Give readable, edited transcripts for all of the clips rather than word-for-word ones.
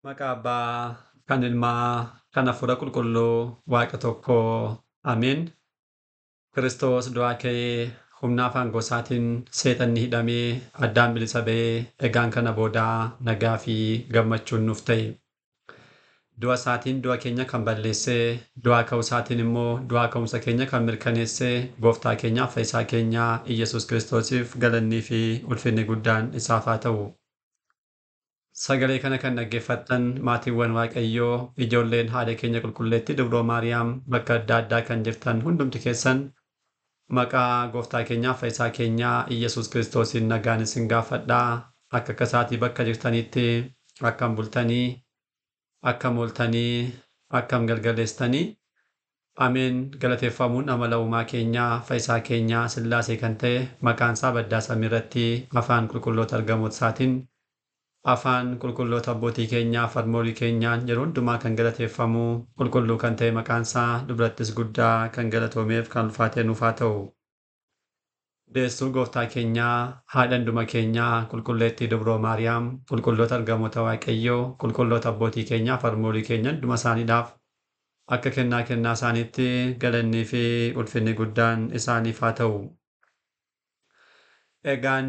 Maqaa Abbaa, kan Ilmaa, kan Hafuura Qulqulluu, Waaqa tokkoo. Ameen. Kiristoos du'aa ka'ee humna afaan gosaatiin seexanni hidhamee addaan bilisa ba'ee egaan kana boodaa nagaa fi gammachuun nuuf ta'e. Du'a isaatiin du'a keenya kan balleessee, du'aa ka'uu isaatiin immoo du'aa ka'umsa keenya kan mirkaneessee, gooftaa keenyaaf fayyisaa keenya Iyyasuus Kiristoosiif galannii fi ulfinni guddaan isaaf haa ta'u. Sagalee kana kan dhaggeeffattan maatiiwwan Waaqayyoo, ijoolleen haadha keenya qulqulleettii Dubroo Maariyaam bakka adda addaa kan jirtan hundumti keessan maqaa gooftaa keenyaaf fayyisaa keenyaa Iyyasuus Kiristoosiin nagaan isin gaafadhaa. Akka akkasaatii bakka jirtanitti akkam bultanii, akkam ooltanii, akkam galgaleessitanii. Ameen. Galateeffamuun amala uumaa keenyaa, fayyisaa keenyaa Sillaasee kan ta'e maqaan isaa baddaa samii irratti afaan qulqulloota argamoota isaatiin afaan qulqulloota abbootii keenyaa farmoolii keenyaan yeroo hundumaa kan galateeffamu qulqulluu kan ta'e maqaan isaa dubarattis guddaa kan galatoomeef kan ulfaatee nuuf haa ta'u. Deessuu gooftaa keenyaa, haadha hunduma keenyaa, qulqulleettii Dubroo Maariyaam, qulqulloota argamoota Waaqayyoo, qulqulloota abbootii keenyaa farmoolii keenya hunduma isaaniidhaaf akka kennaa kennaa isaaniitti galannii fi ulfinni guddaan isaaniif haa ta'u. Egaan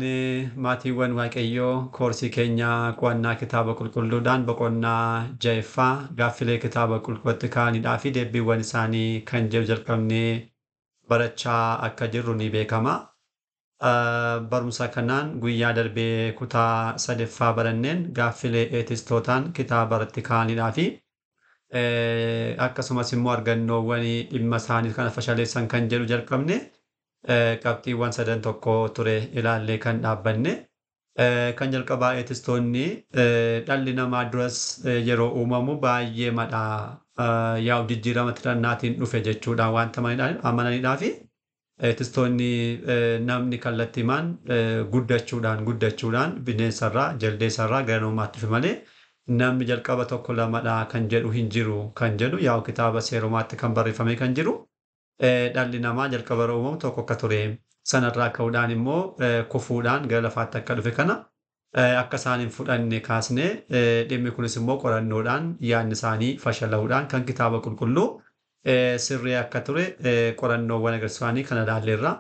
maatiiwwan Waaqayyoo, koorsii keenyaa qo'annaa kitaaba qulqulluudhaan boqonnaa ja'affaa gaaffilee kitaaba qulqulluutti ka'aniidhaa fi deebiiwwan isaanii kan jedhu jalqabnee barachaa akka jirru ni beekama. Barumsa kanaan guyyaa darbee kutaa sadaffaa baranneen gaaffilee eetistootaan kitaaba irratti ka'aniidhaa fi akkasumas immoo argannoowwan dhimma isaanii kana fashaleessan kan jedhu jalqabne. Qabxiiwwan sadan tokko ture ilaallee kan dhaabbanne. Kan jalqabaa eetistoonni dhalli namaa duras yeroo uumamu baay'ee madhaa yaa'u jijjiirama tirannaatiin dhufe jechuudhaan wanta amananiidhaa fi eetistoonni namni kallattiimaan guddachuudhaan guddachuudhaan bineensarraa jaldeessarraa gara namaatti dhufe malee namni jalqaba tokko lamadhaa kan jedhu hin jiru kan jedhu yaa'u kitaaba seerumaatti kan barreeffame kan jiru. Dhalli namaa jalqaba yeroo uumamu tokko akka ture sanarraa ka'uudhaan immoo kufuudhaan gara lafaatti akka dhufe kana akka isaan hin fudhanne kaasne, dhimmi kunis immoo qorannoodhaan yaadni isaanii fashala'uudhaan kan kitaaba qulqulluu sirrii akka ture qorannoowwan agarsiisanii kana ilaalleerra.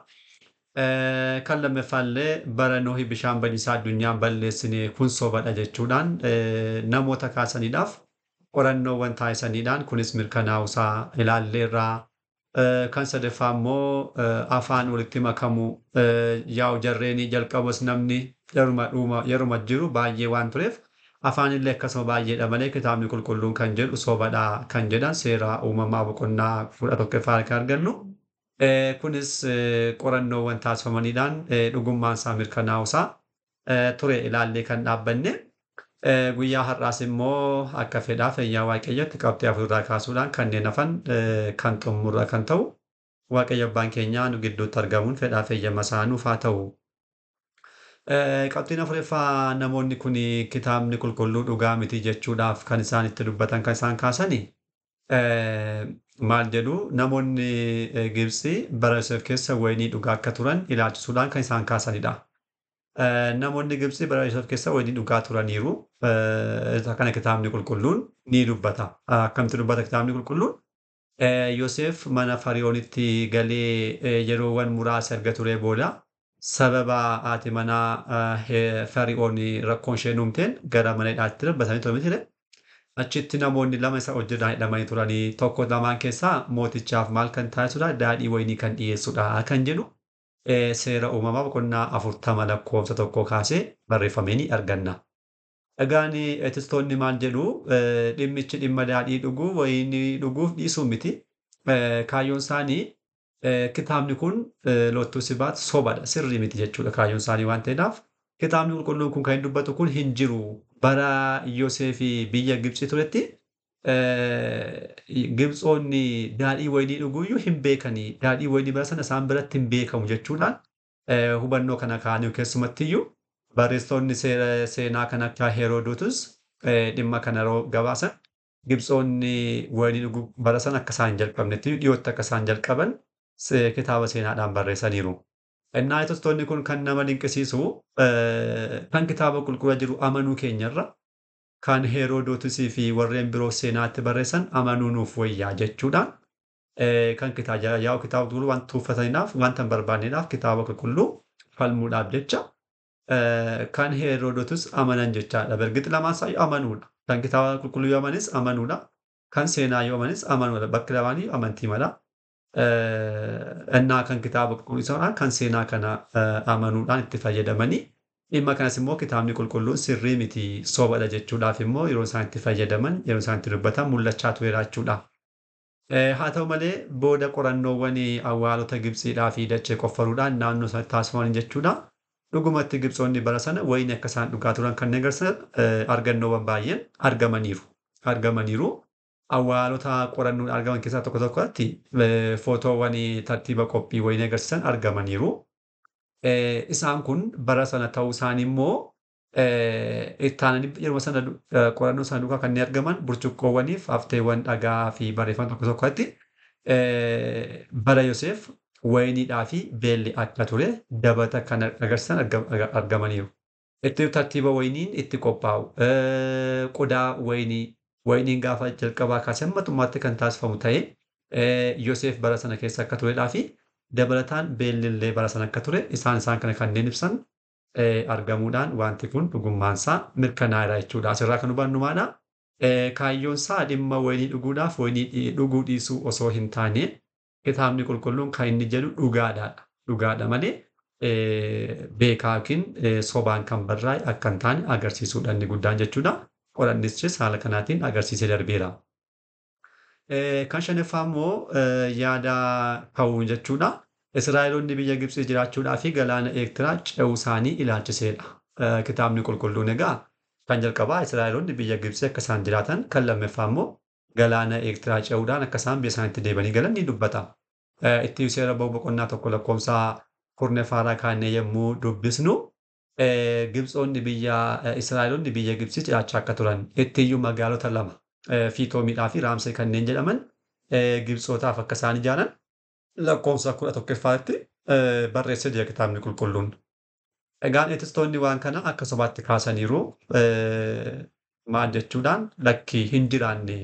Kan lammaffaallee bara Nohi bishaan badiisaa addunyaan balleessine kun sobadha jechuudhaan namoota kaasaniidhaaf qorannoowwan taasisaniidhaan kunis mirkanaa'uusaa ilaalleerra. Kan sadaffaa immoo afaan walitti makamu yaa'u jarreenii jalqabas namni yeruma jiru baay'ee waan tureef afaan illee akkasuma baay'eedha malee kitaabni qulqulluun kan jedhu sobadha kan jedhan seera uumamaa boqonnaa 11ffaa kan argannu. Kunis qorannoowwan taasifamaniidhaan dhugummaan isaa mirkanaa'uusaa ture ilaallee kan dhaabbanne. Guyyaa har'aas immoo akka fedhaa fayyaa Waaqayyootti qabxii afurraa kaasuudhaan kanneen hafan kan xumurra kan ta'u Waaqayyo abbaan keenyaa nu gidduutti argamuun fedhaa fayyama isaa nuuf haa ta'u. Qabxiin afuraffaa namoonni kun kitaabni qulqulluu dhugaa miti jechuudhaaf kan isaan itti dubbatan kan isaan kaasani maal jedhu, namoonni Gibxi bara Yoseef keessa wayinii dhugaa akka turan ilaalchisuudhaan kan isaan kaasanidha. Namoonni Gibxi bara Yoseef keessa wayinii dhugaa turaniiru. Isa kana kitaabni qulqulluun ni dubbata. Akkamitti dubbata kitaabni qulqulluun? Yoseef mana Fariyoonitti galee yeroowwan muraasa erga turee booda sababa haati manaa Fariyoon rakkoon isheen uumteen gara mana hidhaatti darbatanii ture miti. Achitti namoonni lama isa hojjetan hidhamanii turanii, tokko lamaan keessaa mootichaaf maal kan taasisudha, daadhii wayinii kan dhiyeessudha kan jedhu seera uumamaa boqonnaa 40 lakkoofsa 1 kaasee barreeffamee ni arganna. Egaan eetistoonni maal jedhu, dhimmichi dhimma daadhii dhuguu wayinii dhuguuf dhiisuu miti. Kaayyoon isaanii kitaabni kun lottuu sibaat sobadha sirrii miti jechuudha kaayyoon isaanii waan ta'eedhaaf. Kitaabni qulqulluun kun kan hin dubbatu kun hin jiru. Bara Yoseefi biyya Gibxi turetti Gibxoonni daadhii wayinii dhuguuyyuu hin beekanii. Daadhii wayinii bara sana isaan biratti hin beekamu jechuudhaan hubannoo kana kaa'anii, keessumattiyyuu barreessitoonni seenaa kan akka Herodotus dhimma kana yeroo gabaasan Gibxoonni wayinii dhuguu bara sana akka isaan hin jalqabnetti dhiyootti akka isaan jalqaban kitaaba seenaadhaan barreessaniiru. Innaa eetistoonni kun kan nama dinqisiisu kan kitaaba qulqulluu jiru amanuu keenyarra kan Heeroodotusii fi warreen biroo seenaatti barreessan amanuu nuuf wayyaa jechuudhaan kan kitaaba yaa'u kitaaba qulqulluu waan tuuffataniidhaaf wanta hin barbaanneedhaaf kitaaba qulqulluu falmuudhaaf jecha kan Heeroodotus amanan jechaadha. Bergixi lamaan isaa amanuudha. Kan kitaaba qulqulluu yoo amanis amanuudha. Kan seenaa yoo amanis amanuudha. Bakki lamaanii amantii mala. Innaa kan kitaaba qulqulluu isaa kan seenaa kana amanuudhaan itti fayyadamanii dhimma kanas immoo kitaabni qulqulluun sirrii miti sobadha jechuudhaaf immoo yeroo isaan itti fayyadaman yeroo isaan itti dubbatan mul'achaa tureera jechuudha. Haa ta'u malee booda qorannoowwan awwaalota Gibxiidhaa fi dachee qoffaruudhaan naannoo sanatti taasifaman jechuudha. Dhugumatti Gibxoonni bara sana wayinii akka isaan dhugaa turan kan agarsiisan argannoowwan baay'een argamaniiru. Argamaniiru. Awwaalota qorannoon argaman keessaa tokko tokkotti footoowwan tartiiba qophii wayinii agarsiisan argamaniiru. Isaan kun bara sana ta'uu isaanii immoo itti aananii yeroo sana qorannoo sana duukaa kanneen argaman burcuqqoowwaniif hafteewwan dhagaa fi barreeffama tokko tokkotti bara Yoseef wayiniidhaa fi beelli akka ture dabata kan agarsiisan argamaniiru. Itti tartiiba wayiniin itti qophaa'u qodaa wayinii wayiniin gaafa jalqabaa kaasee hamma xumuraatti kan taasifamu ta'ee Yoseef bara sana keessa akka turedhaa fi dabalataan beellillee bara sana akka ture isaan kana kanneen ibsan argamuudhaan wanti kun dhugummaansaa mirkanaa'eera jechuudha. Asirraa kan hubannu maadha? Kaayyoon isaa dhimma wayinii dhuguudhaaf wayinii dhuguu dhiisuu osoo hin taane kitaabni qulqulluun kan inni jedhu dhugaadha. Dhugaadha malee beekaa yookiin sobaan kan barraa'e akka hin taane agarsiisuudha inni guddaan jechuudha. Qorannichis haala kanaatiin agarsiisee darbeera. Kan shanaffaa immoo yaada ka'uu jechuudha. Israa'eloonni biyya Gibxii jiraachuudhaa fi galaana Eertiraa ce'uu isaanii ilaalchiseedha. Kitaabni qulqulluun egaa kan jalqabaa Israa'eloonni biyya Gibxii akka isaan jiraatan kan lammaffaa immoo galaana Eertiraa ce'uudhaan akka isaan biyya isaaniitti deebi'anii galan ni dubbata. Itti seera ba'uu boqonnaa 1 lakkoofsa 10 kaannee yommuu dubbisnu Gibxoonni biyya Israa'eloonni biyya Gibxii jiraachaa akka turan ittiyyuu magaalota lama Fiitoomiidhaa fi Raamsee kanneen jedhaman Gibxootaaf akka isaan ijaaran lakkoofsa 11ffaatti barreessee jira kitaabni qulqulluun. Egaan eetistoonni waan kana akka sobaatti kaasaniiru maal jechuudhaan lakkii hin jiraanne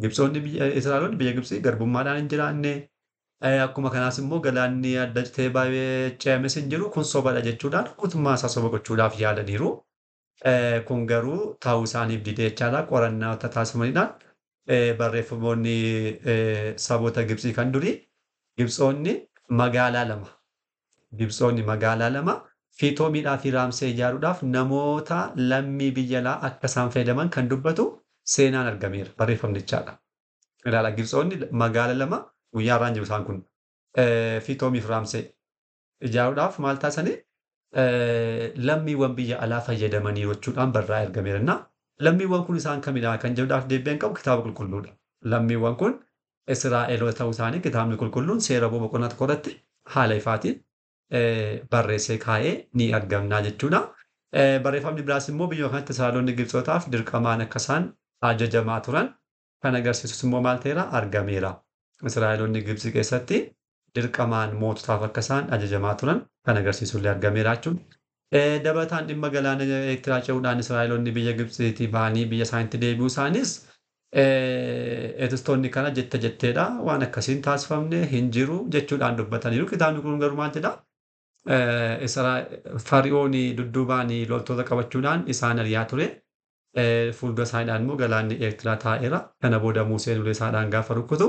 Gibxoonni biyya Israa'eloonni biyya Gibxii garbummaadhaan hin jiraanne akkuma kanaas immoo galaanni adda citee baay'ee ce'ames hin jiru kun sobadha jechuudhaan guutummaa isaa soba gochuudhaaf yaalaniiru. Kun garuu ta'uu isaaniif didee jechaadha qorannaa taasifamaniidhaan barreeffamoonni saboota Gibxii kan durii Gibxoonni magaalaa lama Gibxoonni magaalaa lama Fiitoomiidhaa fi Raamsee ijaaruudhaaf namoota lammii biyya alaa akka isaan fayyadaman kan dubbatu seenaan argameera barreeffamnichaadha. Ilaala Gibxoonni magaala lama guyyaa irraan jiru isaan kun Fiitoomii fi Raamsee ijaaruudhaaf maal taasisanii lammiiwwan biyya alaa fayyadamanii jechuudhaan barraa'ee argameera. Innaa lammiiwwan kun isaan kamidha kan jedhuudhaaf deebiin qabu kitaaba qulqulluudha. Lammiiwwan kun Israa'eloota ta'uu isaanii kitaabni qulqulluun seera boqonnaa 1 irratti haala ifaatiin barreessee kaa'ee ni argamna jechuudha. Barreeffamni biraas immoo biyya kanatti Israa'eloonni Gibxootaaf dirqamaan akka isaan ajajamaa turan kan agarsiisus immoo maal ta'eera argameera. Israa'eloonni Gibxi keessatti dirqamaan moototaaf akka isaan ajajamaa turan kan agarsiisullee argameera jechuudha. Dabalataan dhimma galaana Eertiraa ce'uudhaan Israa'eloonni biyya Gibxiitii ba'anii biyya isaaniitti deebi'uu isaanis eetistoonni kana jette jetteedha waan akkasiin taasifamne hin jiru jechuudhaan dubbataniiru. Kitaabni kun garuu maal jedha? Fari'oon dudduubaan loltoota qabachuudhaan isaan ari'aa ture. Fuuldura isaaniidhaan immoo galaanni Eertiraa taa'eera. Kana booda Museen ulee isaadhaan gaafa rukutu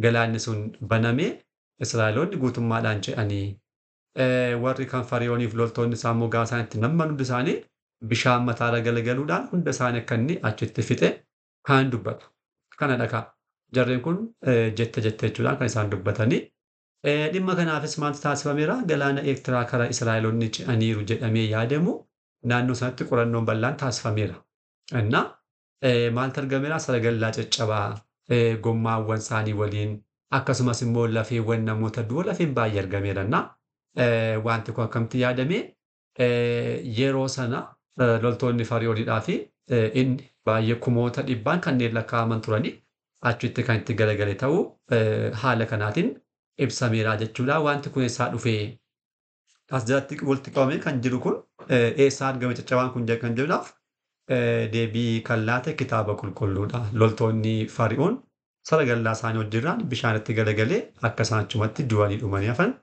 galaanni sun banamee Israa'eloonni guutummaadhaan ce'anii warri kan Fari'ooniif loltoonni isaa immoo gaafa isaanitti namman hundi isaanii bishaan mataarra galagaluudhaan hunda isaanii akka inni achitti fixe kan dubbatu. Kana dhagaa. Jarreen kun jette jette jechuudhaan kan isaan dubbatanii. Dhimma kanaafis maaltu taasifameera? Galaana Eertiraa karaa Israa'eloonni ce'aniiru jedhamee yaadamu naannoo sanatti qorannoon bal'aan taasifameera. Innaa maaltu argameera? Saragallaa caccabaa gommaawwan isaanii waliin akkasumas immoo lafeewwan namoota du'oo lafeen baay'ee argameera. Innaa wanti kun akkamitti yaadame yeroo sana loltoonni Fari'ooniidhaa fi inni baay'ee kumoota dhibbaan kanneen lakkaa'aman turanii achitti kan itti galagale ta'uu haala kanaatiin ibsameera jechuudha. Wanti kun eessaa dhufee as jalatti walitti qabamee kan jiru kun eessaa argame caccabaan kun kan jedhuudhaaf Deebii kan laate kitaaba qulqulluudha. Loltoonni Fari'oon saragallaa isaanii hojirraan bishaanitti galagalee akka isaan achumatti du'anii dhumanii hafan.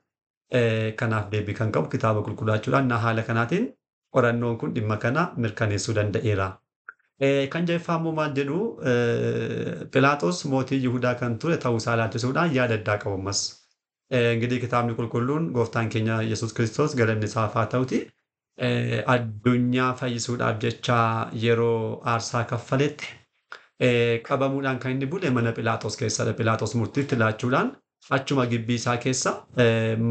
Kanaaf deebii kan qabu kitaaba qulqulluu jechuudha. Na haala kanaatiin qorannoon kun dhimma kana mirkaneessuu danda'eera. Kan jaffaa immoo maal jedhu, Philaaxoos mootii Yihudaa kan ture ta'uu isaa ilaalchisuudhaan yaada addaa qabu ammas. Ingidihi kitaabni qulqulluun gooftaan keenya Yesuus Kiristoos galanni isaaf haa ta'uti, addunyaa fayyisuudhaaf jecha yeroo aarsaa kaffaletti qabamuudhaan kan inni bule mana Philaaxoos keessadha. Philaaxoos murtiitti laachuudhaan achuma gibbii isaa keessa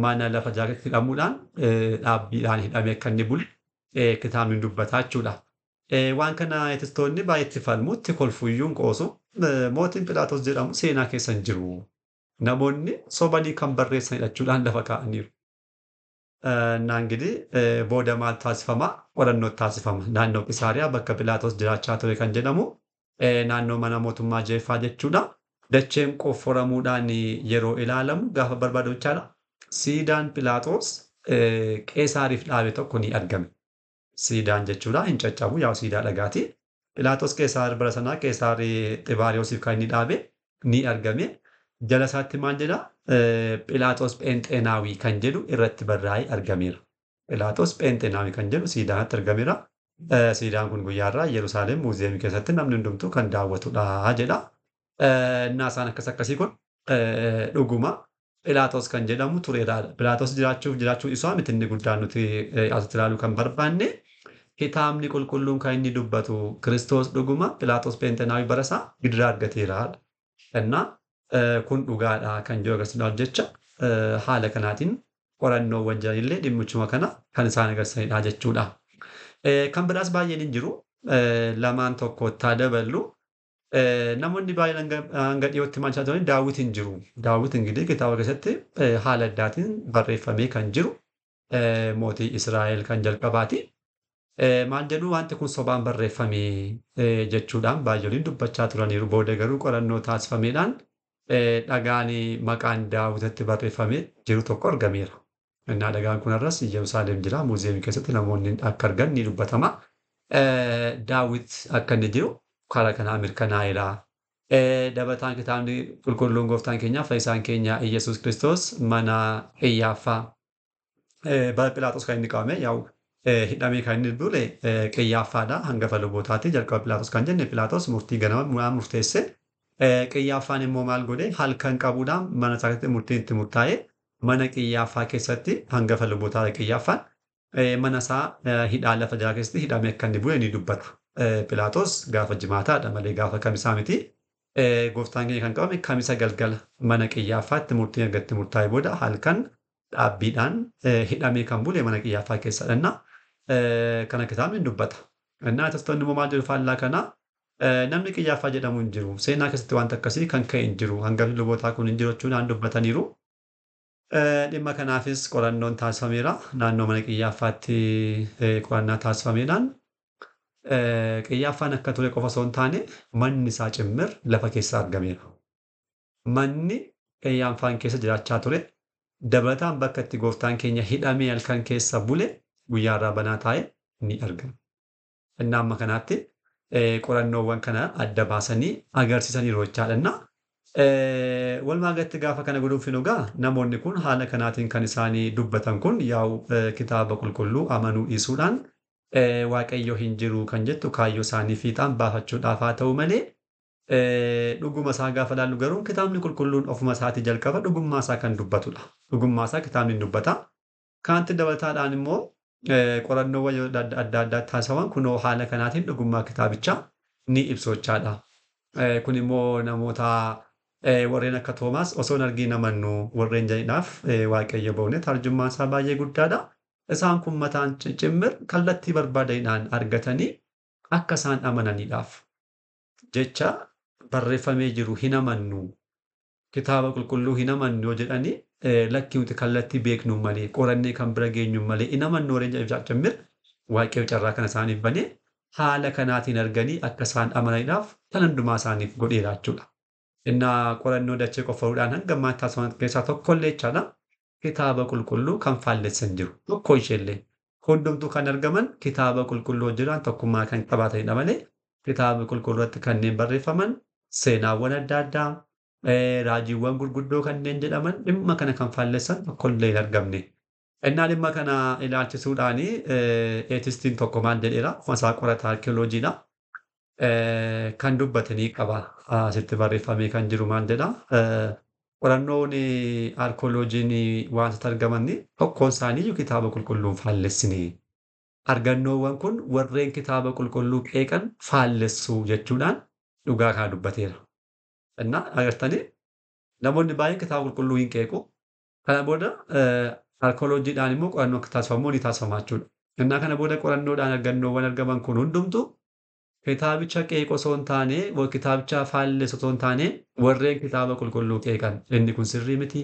mana lafa jaarratti hidhamuudhaan dhaabbiidhaan hidhamee akka inni bule kitaabni dubbataa jechuudha. Waan kana etistoonni baay'ee itti falmu, itti kolfuyyuun qoosu. Mootiin Philaaxoos jedhamu seenaa keessa hin jiru. Namoonni sobanii kan barreessan hidhachuudhaan lafa kaa'aniiru. Innaa ingidihi booda maal taasifama? Qorannoo taasifama. Naannoo Qisaariyaa bakka Philaaxoos jiraachaa ture kan jedhamu naannoo mana mootummaa Jeeffaa jechuudha. Dacheen qofforamuudhaan yeroo ilaalamu gaafa barbaadu jechaadha. Siidaan Philaaxoos Qeesaariif dhaabe tokko ni argame. Siidaan jechuudha hin caccabu, yaa siidaa dhagaati. Philaaxoos Qeesaar bara sanaa Qeesaarii Xibaariyoosiif kan inni dhaabe ni argame. Jala isaatti maal jedha? Philaaxoos Pheenxeenaawii kan jedhu irratti barraa'ee argameera. Philaaxoos Pheenxeenaawii kan jedhu siidaanatti argameera. Siidaan kun guyyaarraa Yerusaalem muuziyeemii keessatti namni hundumtuu kan daawwatudha jedha. Innaa isaan akkas akkasii kun dhuguma Philaaxoos kan jedhamu tureera. Philaaxoos jiraachuuf jiraachuu isaa miti inni guddaan nuti asitti ilaaluu kan barbaanne. Kitaabni qulqulluun kan inni dubbatu Kiristoos dhuguma Philaaxoos Pheenxeenaawii bara isaa gidiraa argateera. Innaa kun dhugaadha kan jiru agarsiisuudhaaf jecha haala kanaatiin qorannoowwan jiranillee dhimmichuma kana kan isaan agarsiisanidha jechuudha. Kan biraas baay'een hin jiru. Lamaan tokko itti daballu. Namoonni baay'een hanga dhiyootti maal turan, Daawit hin jiru. Daawit ingidihi kitaaba keessatti haala addaatiin barreeffamee kan jiru mootii Israa'el kan jalqabaati. Maal jedhu, wanti kun sobaan barreeffame jechuudhaan baay'ooliin dubbachaa turaniiru. Booda garuu qorannoo taasifameedhaan dhagaan maqaan Daawititti barreeffamee jiru tokko argameera. Innaa dhagaan kun har'as Yerusaalem jira. Muuziyeemii keessatti namoonni akka argan ni dubbatama. Daawit akka inni jiru karaa kanaa mirkanaa'eera. Dabalataan kitaabni qulqulluun gooftaan keenya fayyisaan keenya Iyyasuus Kiristoos mana Qeyyaaffaa bara Philaaxoos kan inni qabame, yaa'u hidhamee kan inni bule Qeyyaaffaadha. Hangafa lubootaati. Jalqaba Philaaxoos kan jenne, Philaaxoos murtii ganama murteesse. Qeyyaaffaan immoo maal godhe? Halkan qabuudhaan mana isaa keessatti murtiin itti murtaa'e, mana Qeyyaaffaa keessatti, hangafa lubootaadha Qeyyaaffaan, mana isaa hidhaa lafa jalaa keessatti hidhamee akka inni bule ni dubbata. Philaaxoos gaafa jimaataadha malee gaafa kamisaa miti. Gooftaan keenya kan qabame kamisa galgala mana Qeyyaaffaatti murtiin erga itti murtaa'e booda halkan dhaabbiidhaan hidhamee kan bule mana Qeyyaaffaa keessadha. Kana kitaabni dubbata. Innaa etistoonni immoo maal jedhu faallaa kanaa? Namni Qeyyaaffaa jedhamu hin jiru. Seenaa keessatti wanta akkasii kan ka'e hin jiru. Hangafni lubootaa kun hin jiru jechuudhaan dubbataniiru. Dhimma kanaafis qorannoon taasifameera. Naannoo mana Qeyyaaffaatti qorannaa taasifameedhaan Qeyyaaffaan akka ture qofa osoo hin taane manni isaa cimmir lafa keessa argameera. Manni Qeyyaaffaan keessa jiraachaa ture dabalataan bakka itti gooftaan keenya hidhamee halkan keessa bule guyyaarraa banaa taa'e ni argama. Innaa amma kanaatti qorannoowwan kana adda baasanii agarsiisaniiru jechaadha. Walumaa galatti gaafa kana guduunfinu egaa namoonni kun haala kanaatiin kan isaanii dubbatan kun yaa'u kitaaba qulqulluu amanuu dhiisuudhaan Waaqayyo hin jiru kan jettu kaayyoo isaanii fiixaan baafachuudhaaf haa ta'u malee, dhuguma isaa gaafa ilaallu garuu kitaabni qulqulluun ofuma isaatii jalqaba dhugummaa isaa kan dubbatudha. Dhugummaa isaa kitaabni hin dubbata. Kanatti dabalataadhaan immoo qorannoowwan adda addaa taasifaman kunoo haala kanaatiin dhugummaa kitaabichaa ni ibsu jechaadha. Kun immoo namoota warreen akka Toomaas osoo hin argiin amannu warreen jedhaniidhaaf Waaqayyo ba'uun tarjummaan isaa baay'ee guddaadha. Isaan kun mataan cimmir kallattii barbaadaniidhaan argatanii akka isaan amananiidhaaf jecha barreeffamee jiru hin amannu, kitaaba qulqulluu hin amannu yoo jedhanii, lakkii, nuti kallattii beeknu malee, qorannee kan bira geenyu malee hin amannu warreen jedhaniif cimmir Waaqayyo carraa kana isaaniif banee haala kanaatiin arganii akka isaan amananiidhaaf kan hundumaa isaaniif godheera jechuudha. Innaa qorannoo dachee qofforuudhaan hanga ammaatti taasifaman keessaa tokkollee jechaadha. Kitaaba qulqulluu kan faallessan jiru. Tokko isheellee. Hundumtuu kan argaman kitaaba qulqulluu wajjinaan tokkummaa kan qabaatanidha malee kitaaba qulqulluu irratti kanneen barreeffaman seenaawwan adda addaa, raajiiwwan gurguddoo kanneen jedhaman dhimma kana kan faallessan tokkollee hin argamne. Innaa dhimma kana ilaalchisuudhaan eetistiin tokko maal jedheera? Ofuma isaa qorataa arkeoloojiidha. Kan dubbate ni qaba. Asitti barreeffamee kan jiru maal jedha? Qorannoon arkeoloojiin wantoota argaman tokkoon isaaniiyyuu kitaaba qulqulluun faallessine. Argannoowwan kun warreen kitaaba qulqulluu qeeqan faallessu jechuudhaan dhugaa kana dubbateera. Innaa agartanii namoonni baay'een kitaaba qulqulluu hin qeequ. Kana booda arkeoloojiidhaan immoo qorannoo akka taasifamu ni taasifama jechuudha. Innaa kana booda qorannoodhaan argannoowwan argaman kun hundumtuu kitaabicha qeequ osoo hin taane, kitaabicha faallessu osoo hin taane warreen kitaaba qulqulluu qeeqan inni kun sirrii miti,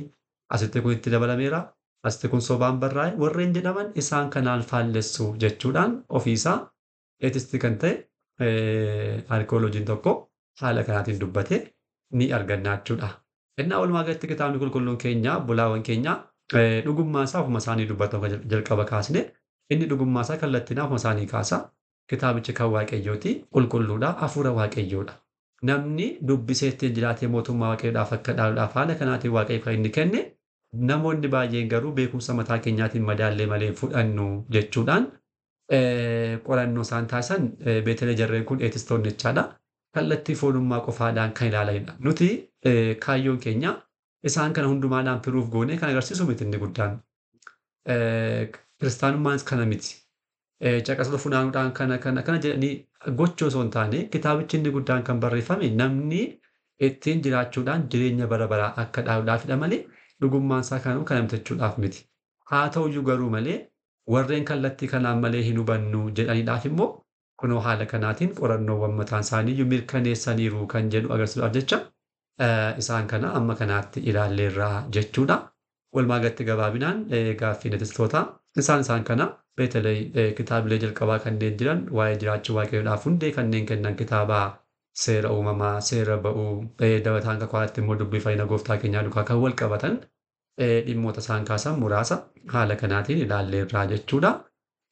asitti kun itti dabalameera, asitti kun sobaan barraa'e warreen jedhaman isaan kanaan faallessu jechuudhaan ofiisaa eetistii kan ta'e arkeoloojiin tokko haala kanaatiin dubbate ni arganna jechuudha. Innaa walumaa galatti kitaabni qulqulluun keenya obbolaawwan keenya dhugummaa isaa ofuma isaanii dubbatu jalqaba kaasne inni dhugummaa isaa kallattiin ofuma isaanii kaasa. Kitaabichi kan Waaqayyooti, qulqulluudha, hafuura Waaqayyoodha. Namni dubbisee ittiin jiraatee mootummaa Waaqayyoodhaaf akka dhaaluudhaaf haala kanaatiin Waaqayyo kan inni kenne, namoonni baay'een garuu beekumsa mataa keenyaatiin madaallee malee fudhannu jechuudhaan qorannoo isaan taasisan beetelee jarreen kun eetistoonni jechaadha. Kallattii foonummaa qofaadhaan kan ilaalanidha. Nuti kaayyoon keenya isaan kana hundumaadhaan firuuf goonee kan agarsiisu miti inni guddaan. Kiristaanummaanis kana miti. Caqasota funaanuudhaan kana kana kana jedhanii gochuu osoo hin taane kitaabichi inni guddaan kan barreeffame namni ittiin jiraachuudhaan jireenya bara baraa akka dhaaluudhaafidha malee dhugummaan isaa kanuu kan namtachuudhaaf miti. Haa ta'uyyuu garuu malee warreen kallattii kanaan malee hin hubannu jedhaniidhaaf immoo kunoo haala kanaatiin qorannoowwan mataan isaaniiyyuu mirkaneessaniiru kan jedhu agarsiisuudhaaf jecha isaan kana amma kanaatti ilaalleerraa jechuudha. Walumaa galatti gabaabinaan gaaffii eetistootaa isaan kana beetelee kitaabilee jalqabaa kanneen jiran waa'ee jiraachuu Waaqayyoodhaaf hundee kanneen kennan kitaaba seera uumamaa, seera ba'uu, dabalataan kakuu immoo dubbii fayyina gooftaa keenyaa duukaa kan wal qabatan dhimmoota isaan kaasan muraasa haala kanaatiin ilaalleerraa jechuudha.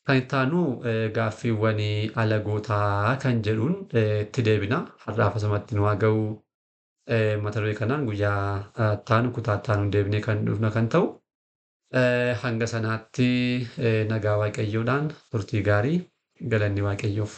Kan itti aanu gaaffiiwwan alagootaa kan jedhuun itti deebina. Har'aaf asumatti nu haa ga'u. Mata duree kanaan guyyaa itti aanu kutaa itti aanuun deebinee kan dhufna kan ta'u. Hanga sanaatti nagaa Waaqayyoodhaan turtii gaarii, galanni Waaqayyoof.